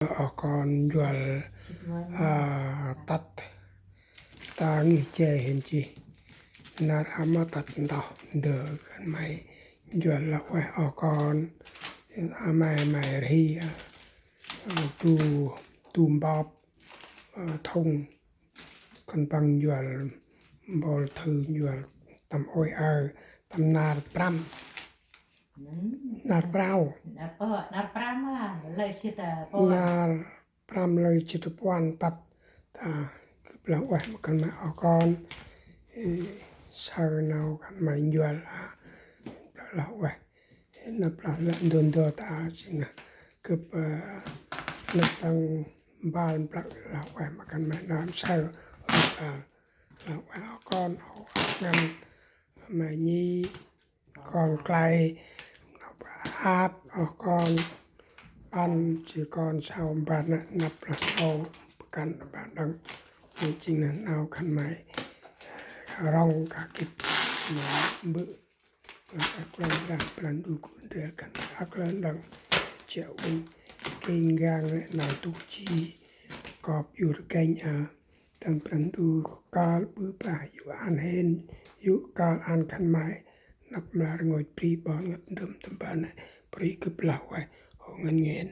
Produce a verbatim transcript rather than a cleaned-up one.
oh kon njuăl, a, tât ta ngih che hên jêh. Nar aơ ma tât ntŭk ndơ khân may njuăl lah ueh oh kon. A, may may rhi, a, du, du mbop, a, thŭng. Khân păng njuăl mpôl thơ njuăl tâm ôi aơ, tâm nar prăm. Nar prao. Nar prăm a, lơi sĭt a, pô. Nar prăm lơi sĭt puăn tât. Ta gâp lah ueh ma khân may oh kon. Ê, saơ nau khân may njuăl a, lah ueh. Nđâp lah lĕ ndô ndô ta sĭt nơh. Gâp, ơ, nđâp lăng mbal mplơ̆ lah ueh ma khân may nau saơ, ơ, lah ueh oh kon, oh ngăn, may nhi, kon klei, nau ăp oh kon, ăn jêh kon sau mbar nơh nđâp lah sau pơkăn mbar đŏng. Jêng nơh nau khân may, ơ, rŏng kah gĭt ma Mbơ̆. Lah ueh Kôranh Brah Brah Ndu gŭ ndrel khân may oh lơn đŏng. Chiă uănh kêng gang lĕ nau tuh ji kop yor kêng a. Tâm Brah Ndu kơl ƀư brah yô̆ ăn hên, yô̆ kơl ăn khân may nđâp mlar rngôch bri ƀon ngăp ndrơm tâm ban nây. Bri gâp lah ueh hŏ ngăn ngên.